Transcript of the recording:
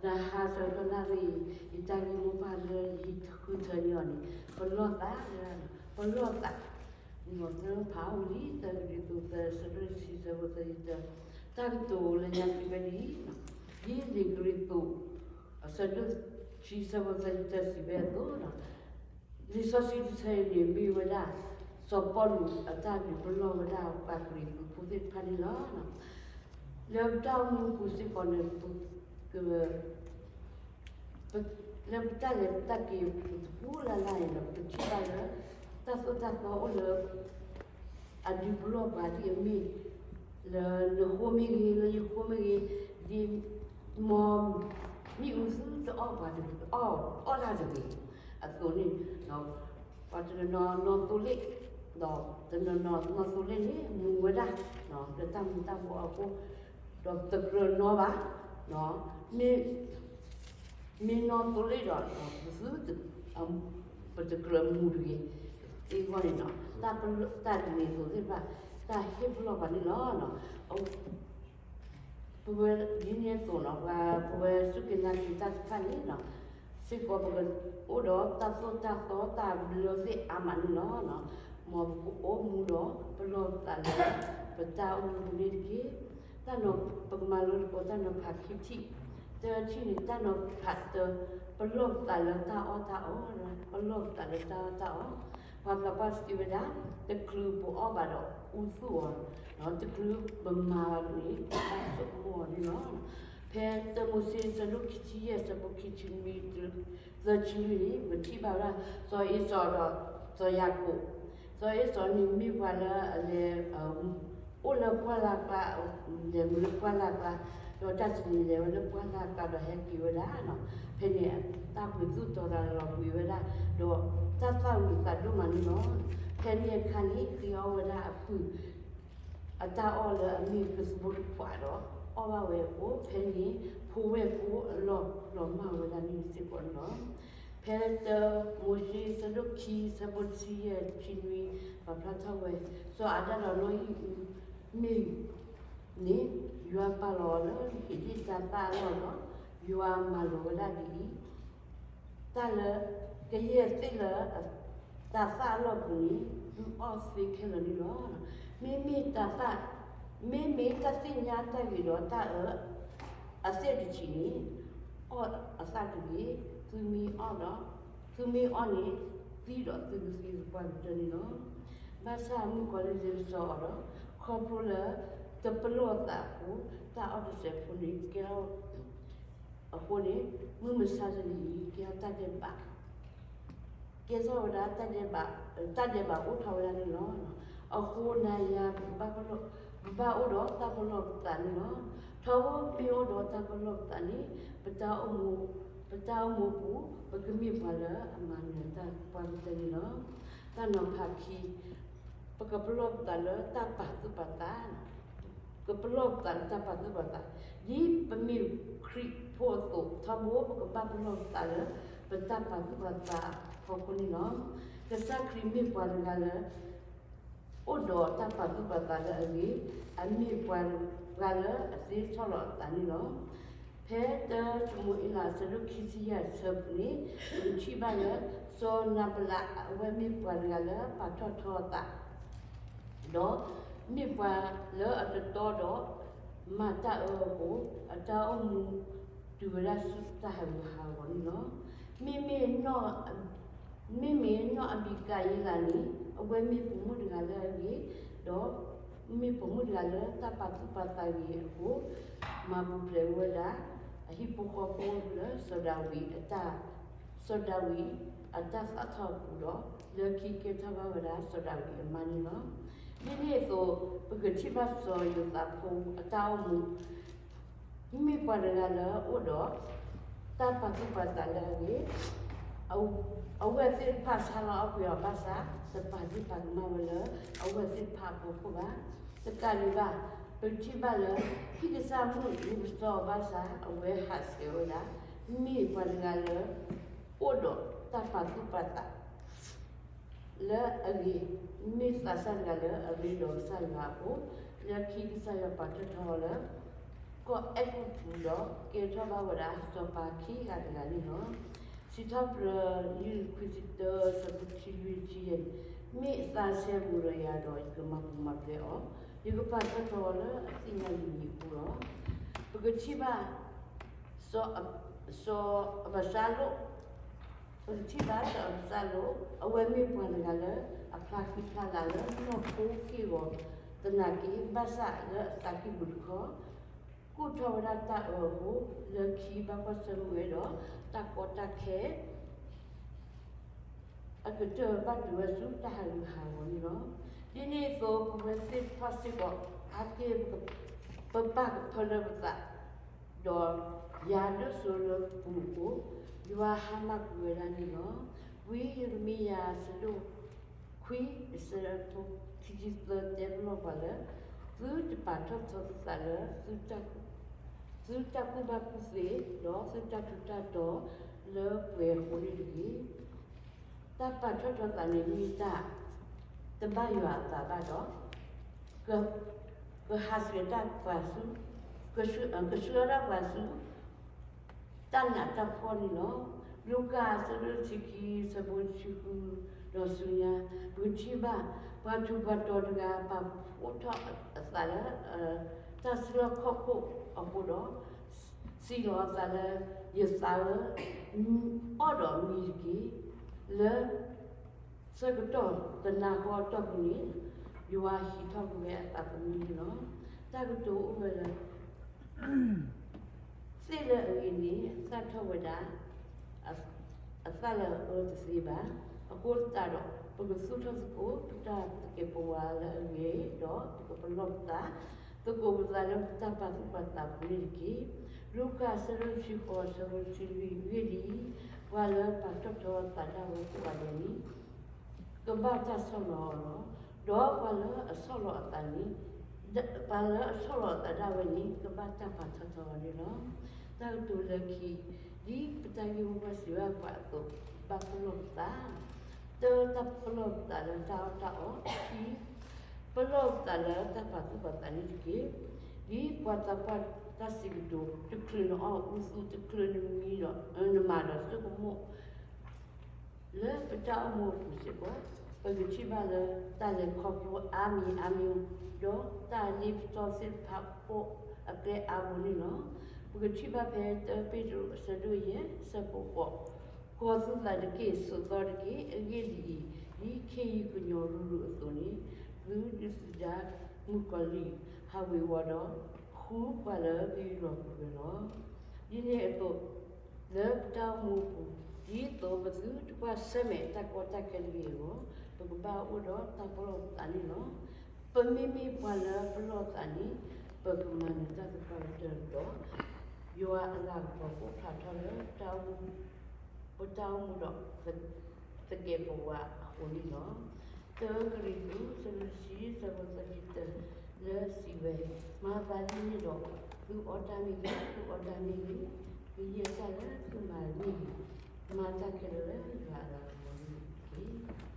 နဟါဆၢကတီၢ်နၣ်ရံၣ်အံၤ ယတၢ်ဂ့ၢ်မိၢ်ပှၢ်လၢယဟံးဃုထၢန့ၢ်အီၤန့ၣ် ပလီၢ်သး, ပလီၢ်သး, မ်ပဖးအီၤလံ တၢ်ကရံၣ်သူး သၢဆၢဒိၣ်တဆံ ဆၢဖိသၢဆံတၢ, တၢ်ကတိၤလၢညါစံးဝဲဒ်အံၤ, ဒ်လံာ်ကရံၣ်သူး အဆၢဒိၣ်တဆံ ဆၢဖိသၢဆံတၢ စံးဝဲအသိး လံာ်စီဆှံတဆၢအံၤန့ၣ် မ့ၢ်ဝဲဒၣ် စီၤပီလူးအတၢ်ဒုးပလီၢ်ဝဲဒၣ်ပှၤကရံၣ်သူးဖိသ့ၣ်တဖၣ်န့ၣ်လီၤ. လၢပတၢ်အိၣ်မူပူၤစ့ၢ်ကီးန့ၣ် လၢပတၢ်လဲၤတၢ်က့ၤပူၤတပူၤလၢ်လၢ်န့ၣ်ဒီး ပကထံၣ်ဘၣ်လၢ တၢ်သိၣ်တၢ်သီအိၣ်လၢ အဒုးပလီၢ်ပှၤဒ်အမ့ၢ် လၢနဃိမ့ၢ်ဂ့ၤ လၢယဃိမ့ၢ်ဂ့ၤ, ဒ် မ်မ့ၣ်အူသုတအီၣ်ပှၤတဂ့ၤ အီၣ်တၢ်တဂ့ၤအသိးန့ၣ်, ပှၤတနီၤနီၤနီၢ်သိလ့ၣ်, ဒီးတနီၤနီၤနီၢ်သိလ့ၣ်န့ၣ် မူဝဲဒၣ် လၢတၢ်မူၤတၢ်ဘှီးအဃိ, ဒီးတကြၢးနီၢ်ဘၣ်, မ့ၢ် မ့ၢ်နီၢ်သိလ့ၣ်ဒီး ပသု ပတကြၢးမူၤတဂ့ၤ, သ့အဂီၢ်န့ၣ်ဒီး တၢ်ဒ်န့ၣ်အသိးသ့ၣ်တဖၣ် တၢ်ဟ့ၣ်ပလီၢ်ပှၤန့ၣ်လီၤ. ပဝဲဒ်န့ၣ်အသိးနီၤ ပဝဲစူၢ်က့ၤနာ်က့ၤတၢ်တဖၣ်န့ၣ် စ့ၢ်ကီးပကအိၣ်ဒီးတၢ်သိၣ်တၢ်သီ တၢ်ဘျၢသ့ၣ်အါမးန့ၣ်လီၤ. မ်ပကအိၣ်မူဒီးပလီၢ်ပသးလၢ ပတၢ်အိၣ်မူပူၤန့ၣ်တက့ၢ်. တၢ်နီၤ ပကမၤလိသကိးတၢ်နီၤဖးခံထံၣ်, တထံၣ်န့ၣ် တၢ်နီၤဖးတၢ ပလီၢ်ပသးလၢတၢ်အီၣ်တၢ်အီ, ပလီၢ်ပသးလၢတၢ်အီၣ်တၢ်အီ, ပှၤသးပှၢ်စံးဝဲဒၣ် တချုးပအီၣ်ဘၣ်ဒီးအူသူၣ်အီၤ, တချုးပမၤဘၣ်န့ၣ် တၢ်ဆိကမိၣ်အီၤန့ၣ်လီၤ. ဖဲတၢမိၤၡ့ ဆၢဒိၣ်ခံဆံယဲၢ် ဆၢဖိခံဆံနွံ သၢဆံလွံၢ်န့ၣ် ပထံၣ်ဘၣ်ဝဲဒၣ် စီၤအ့စီးဒီးစီၤယၤကိာ်, စီၤအ့စီးန့ၣ်မ့ၢ်ပှၤလၢအလဲၤ အိၣ်လၢပှၢ်လၢ်ကျါ, လဲၤမူလၢပှၢ်လၢ်ကျါ, ဒီးတၢ်တနံၤလဲၤဝဲလၢပှၢ်လၢ်ကျါဒီးဟဲက့ၤဝဲဒၣ်, ဖဲန့ၣ် တၢ်ပှ့ၤသူၣ်တီသးလီၤကွံာ်ဝဲဒၣ်, ဒီးတၢ်သၣ်ဝံၤသးဒိၣ်မးန့ၣ်လီၤ. ဖဲန့ၣ်အခါန့ၣ် ဃ့အီၣ်ဝဲဒၣ်အပုၢ် အတၢ်အီၣ်လၢအမ့ၢ်ကစၢၢ်ဘိတဖၣ်ဒီး အီၣ်ဘၣ်ဝဲအဃိ ဖဲန့ၣ် ဖိဝဲၢ်ကိာ်အလီၢ်လီၤမၢ်ဝဲဒၣ်န့ၣ်စ့ၢ်ကီးန့ၣ်လီၤ. ဖဲတၢမိၤၡ့ ဆၢဒိၣ်ခံ ဆၢဖိတဆံယဲၢ် ခံနွံ ပာ်ဖျါထီၣ်ဝဲ, စီၤအၤဒၣ်ဒီးနီၢ်အံၣ်အုမ့ၢ်န့ၣ် ယွၤပာ်လီၤအီၤလၢဟ့ၣ်ဒ့ၣ်တၢ်သၣ်အလီၢ်ဒီး ယွၤမၤလိာ်ဝဲဒၣ်ဒ်အံၤ, တၢ်လၢကယဲၢ်သ့ၣ်လၢ တၢ်သၣ်အလီၢ်ပူၤန့ၣ် သုအီၣ်သ့ခဲလၢာ်န့ၣ်လီၤ. မ့မ့ၢ်တၢ်သၣ်, မ့မ့ၢ်တၢ်သ့ၣ်ညါတၢ်ဂ့ၤဒီးတၢ်အၢ အသ့ၣ်တထံးန့ၣ် အီၣ်အသၣ်တဂ့ၤ, သုမ့ၢ်အီၣ်ဒီး, သုမ့ၢ်အီၣ်န့ၣ် သံဒီးသုကသံသပှၢ်ကတၢၢ်န့ၣ်လီၤ. ဘၣ်ဆၣ်မုၣ်ကီၤလံၢ်စ့ၢ်ကီးအီၤဒီး ခီဖျိလၢ တပလီၢ်သးအဃိ တၢ်အီၣ်တစဲးဖိန့ၣ်ကဲထီၣ် အဃိန့ၣ် မုၢ်မဆါတနံၤအံၤ ကဲထီၣ်တၢ်ဒဲးဘး, ကဲထီၣ်ဝဲဒၣ် တၢ်ဒဲးဘးအိၣ်ထီၣ်ဝဲဒၣ်န့ၣ်လီၤ. အဃိနၤယၤ ပဘၣ်အိၣ်ဒီးတၢ်ပလီၢ်ပသးန့ၣ်လီၤ. ထီဘိမ့ၢ်အိၣ်ဒီးတၢ်ပလီၢ်ပသးန့ၣ် ပတၢ်အိၣ်မူ, ပတၢ်အိၣ်မူပူၤ ပကမ့ၢ်ပှၤလၢအမၤနၢၤတၢ်ပှၢ်ကတၢၢ်န့ၣ်လီၤ. တၢ်နီၤဖးခံ ပကပလီၢ်ပသးလၢတၢ်ပာ်သူၣ်ပာ်သး, ကပလီၢ်ပသးလၢတၢ်ပာ်သူၣ်ပာ်သး, ဒ်ပမ့ၢ်ခရံာ်ဖိအသိး ထီဘိပကဘၣ်ပလီၢ်ပသးလၢ ပတၢ်ပာ်သူၣ်ပာ်သးအဖီခိၣ်န့ၣ်လီၤ. ကစၢ်ခရံာ်မ့ၢ်ပှၤတဂၤလၢ အိၣ်ဒီးတၢ်ပာ်သူၣ်ပာ်သးလၢအဂ့ၤ, အမ့ၢ်ပှၤတဂၤလၢအသ့ထီၣ်လီၤအသးန့ၣ်လီၤ. ဖဲတၢၡမူၤအ့လး ဆၢဒိၣ်ခံဆံယဲၢ် ဆၢန့ၣ် ပကထံၣ်ဘၣ်လၢ စီၤနၤဘလး အဝဲမ့ၢ်ပှၤတဂၤလၢပာ်ထီၣ်ထီအသး ဒီးမ့ၢ်ပှၤလၢအတတီဒီး မၤတၢ်အၢအဃိ အတၢ်အိၣ်မူတုၤဝဲဒၣ်ဆူတၢ်ဟးဂူာ်ဟးဂီၤန့ၣ်လီၤ. မ့မ့ၢ် မ့မ့ၢ်နီၢ်အဘံၤကၤယံလးန့ၣ် အဝဲမ့ၢ်ပိာ်မုၣ်တဂၤလၢအဂ့ၤ, ဒီးမ့ၢ်ပိာ်မုၣ်တဂၤလၢတၢ်ပာ်သူၣ်ပာ်သးဂ့ၤအဃိ မၤပူၤဖျဲးဝဲဒၣ် အဟံၣ်ဖိဃီဖိလၢစီၤဒၤဝံးအတၢ် စီၤဒၤဝံးအတၢ်သးထီၣ်အပူၤဒီး လၢခံကဲထီၣ်ဘၣ်ဝဲဒၣ်စီၤဒၤဝံးအမါန့ၣ်လီၤ. ဒ်န့ၣ်အသိး ပကထံၣ်ဘၣ်စီၤယိၤသးဖိအတၢ်အိၣ်မူ မ့ၢ်ပှၤတဂၤလၢအအိၣ်ဒီး တၢ်ပာ်သူၣ်ပာ်သးလၢအဂ့ၤ, အဝဲၢ်သ့ၣ်တဖၣ်ဆါလီၤအီၣ်ကွံာ်အီၤဘၣ်ဆၣ် တပာ်သူၣ်ပာ်ကမၣ်ဝဲလၢ အဝဲၢ်သ့ၣ်တဖၣ်အဖီခိၣ်ဘၣ်. တကးဒံးဘၣ် ပထံၣ်ဘၣ်လၢ ဟံၣ်ကစၢ်မုၣ်မ့ၢ်ပစီအီၤဘၣ်ဆၣ် အဝဲဟးဆှဲးဝဲဒၣ် မ့ၢ်ပှၤတဂၤလၢ အိၣ်ဒီးတၢ်ပာ်သူၣ်ပာ်သး လၢအဂ့ၤ, မ့ၢ်သးစၢ်တဂၤလၢအရ့ဒီးကစၢ်ယွၤအဃိ, လၢခံကစၢ်ယွၤပာ်ထီၣ်ထီအီၤလၢ ကီၢ်အဲၤကူပတူးဒီး ကဲထီၣ်ဘၣ်ဝဲဒၣ် စီၤပၤခံဂၤတဂၤန့ၣ်လီၤ. စံးထီၣ်ပတြၢၤ လွံၢ်ခွံဆံတၢ ဆၢဖိခံဆံလွံၢ်ထံၣ်ယဲၢ်န့ၣ်, မ့ၢ်အသးဆဲးပူၤဒီးယၤဒီး ယကမၤပူၤမၤဖျဲးအီၤ, ယကပာ်ထီၣ်ထီအီၤလၢအသ့ၣ်ညါလံာ်မံၤအပူၤလီၤ. ပကထံၣ်ဘၣ် စီၤအဘၡါလိၣ်, ပကထံၣ်ဘၣ်စီၤအဘၡါလိၣ်, အဝဲမ့ၢ်ပှၤတဂၤလၢ အဖျါဃံဖျါလၤလၢနီၢ်ခိက့ၢ်ဂီၤသနာ်က့ ဘၣ်ဆၣ်လၢအသးကံၢ်ပူၤတခီ ကူၣ်ထီၣ်ဝဲဒၣ်တၢ်အၢအဃိ, လၢခံဘၣ်ကွၢ်ဆၢၣ်မဲာ်ဝဲဒီး တၢ်ကီတၢ်ခဲ အကတၢၢ်ဘၣ်တုၤဝဲဆူတၢ်ဟးဂူာ်ဟးဂီၤန့ၣ်လီၤ. ဒ်န့ၣ်အသိး ပဝဲသ့ၣ်တဖၣ်စ့ၢ်ကီး အါတက့ၢ် ပပာ်ကဖၢလၢပသး, ဒီးယၤဒိၣ်စိလၢပပူၤအဃိ, ယွၤဟါမၢ်ကွံာ်ဝဲဒၣ်န့ၣ်လီၤ. ဝံယံးရမံယၤ အဆၢဒိၣ်ခွံ အဆၢဖိခံဆံသၢ တဲပလီၢ်ပှၤလၢ သုတပာ်ထီၣ်ထီသုသးလၢ သုတၢ်ကူၣ်ဘၣ်ကူၣ်သ့, ဒီးသုတၢ်ထူးတၢ်တီၤလၢပှဲၤအဃိန့ၣ်တဂ့ၤ. တၢ်ပာ်ထီၣ်ထီသးန့ၣ် မ့ၢ်တၢ်တဘၣ်ယွၤအသးဘၣ်ဒီး ကဟးဆှဲးတၢ်ပှၤဆူ, ကဆှၢတၢ်ပှၤဆူ တၢ်နးတၢ်ဖှီၣ်န့ၣ်လီၤ. လူၤကၣ် အဆၢဒိၣ်တဆံခံ အဆၢဖိတဆံဃု ဒီးဆူညါ, ပကထံၣ်ဘၣ် ပှၤထူးပှၤတီၤတဂၤ ပာ်ဖှိၣ်ထီၣ်အသးလၢ တၢ်စုလီၢ်ခီၣ်ခိၣ်အဃိဒီး စံးလီၤအသးလၢ ယသးဧၢ, အီၣ်ဒီးမံတက့ၢ်. လၢ ဆၢကတီၢ်တနၤဃီအတီၢ်ပူၤန့ၣ် ယွၤဟံးထီၣ်ကွံာ်ဝဲအသးသမူန့ၣ်လီၤ. တၢ်ကတိၤအိၣ်ဝဲလၢ သ့ၣ်လၢအဂ့ၤန့ၣ် သၣ်ထီၣ်ဝဲဒၣ် အသၣ်လၢအအၢတသ့ဘၣ်. အဃိသတးဒီး ပကသူၣ်ထီၣ်သကိး ပတၢ်သကဲးပဝးလၢအဂ့ၤ ဒီးပကပလီၢ်ပသး သကိးပသးလၢပတၢ်ပာ်သူၣ်ပာ်သးအပူၤန့ၣ်တက့ၢ်. လူၤကၣ် အဆၢဒိၣ်တဆံဃိး အဆၢဖိတဆံလွံၢ် အဂ့ၢ်ဒ်အံၤ, ပှၤလၢပာ်ထီၣ်ထီအသးဒၣ်ဝဲကိးဂၤဒဲးန့ၣ် ကဘၣ်တၢ်ဆီၣ်လီၤအီၤလီၤ. ဒီးပှၤလၢအဆီၣ်လီၤအသးန့ၣ်, ပှၤလၢအဆီၣ်လီၤအသးဒၣ်ဝဲန့ၣ် ကဘၣ်တၢ်ပာ်ထီၣ်ထီအီၤန့ၣ်လီၤ. တၢ်ကတိၤလၢခံ, ဒ်ပတၢ်ဂ့ၢ်မိၢ်ပှၢ်စံးဘၣ်ပှၤအသိး, ဘၣ်ပလီၢ်ပသး, တၢ်ပလီၢ်ပသးလၢတၢ်အီၣ်တၢ်အီ, ခံ, ပလီၢ်ပသးလၢတၢ်ပာ်သူၣ်ပာ်သးန့ၣ်တက့ၢ်. ဒ်ပှၤသးပှၢ်တၢ်စံးကတိၤ, တချုးနအီၣ်အူသူၣ်, တချုးနမံဒီး, နမၤဒီးဆိကမိၣ် လၢပတၢ်အိၣ်မူအပူၤစ့ၢ်ကီး, ပကထံၣ်ဘၣ်လၢ တၢ်လဲၤခီဖျိအါမံၤအါမံၤ, ဒီးတၢ်လ့ပစီသ့ၣ်တဖၣ်အိၣ်အကျဲအါဘိန့ၣ်လီၤ. ပကထံၣ်ဘၣ်ဖဲ တၢပ့းတရူး အဆၢဒိၣ်ယဲၢ် အဆၢဖိဃိး, ကီၤသုသးတက့ၢ်, ဆိးသီတက့ၢ်. အဂ့ၢ်ဒ်အံၤ, ဒ်ခ့ယုၢ်ကညီၤရူၤရူၤအသိးန့ၣ်, သုဒုးသဒါမုၣ်ကီၤလံၢ်ဟးဝ့ၤဝီၤဒီး ဃုပှၤလၢပယူၢ်လီၤပူၤဝဲလီၤ. ဒ်န့ၣ်အသိး လၢပတၢ်အိၣ်မူအပူၤ, ဒ်သိးပသုတကွၢ်ဆၢၣ်မဲာ်တၢ်ကီတၢ်ခဲတဂ့ၤအဂီၢ်, ပကဘၣ်အိၣ်ဒီးတၢ်ပလီၢ်ပသးန့ၣ်လီၤ. ပမ့မ့ၢ်ပှၤလၢပလီၢ်သးန့ၣ်, ပကမၤနၢၤတၢ်သပှၢ်ကတၢၢ်ဒီး ယွၤအလၤကပီၤအိၣ်ဖျါထီၣ်လၢ ပတၢ်အိၣ်မူဒီး သကဲးပဝးအဃိန့ၣ်လီၤ. တၢကရံၣ်သူး အဆၢဒိၣ်တဆံ အဆၢဖိသၢဆံတၢ လၢစံးဝဲ, မၤသးဒ်န့ၣ်ဒီး သုအီၣ်တၢ်မ့ၢ်ဂ့ၤ, သုအီတၢ်မ့ၢ်ဂ့ၤ, ကယဲၢ်တၢ်လၢသုမၤန့ၣ်ဂ့ၤ, မၤတၢ်ခဲလၢာ်လၢယွၤအလၤကပီၤန့ၣ်တက့ၢ်.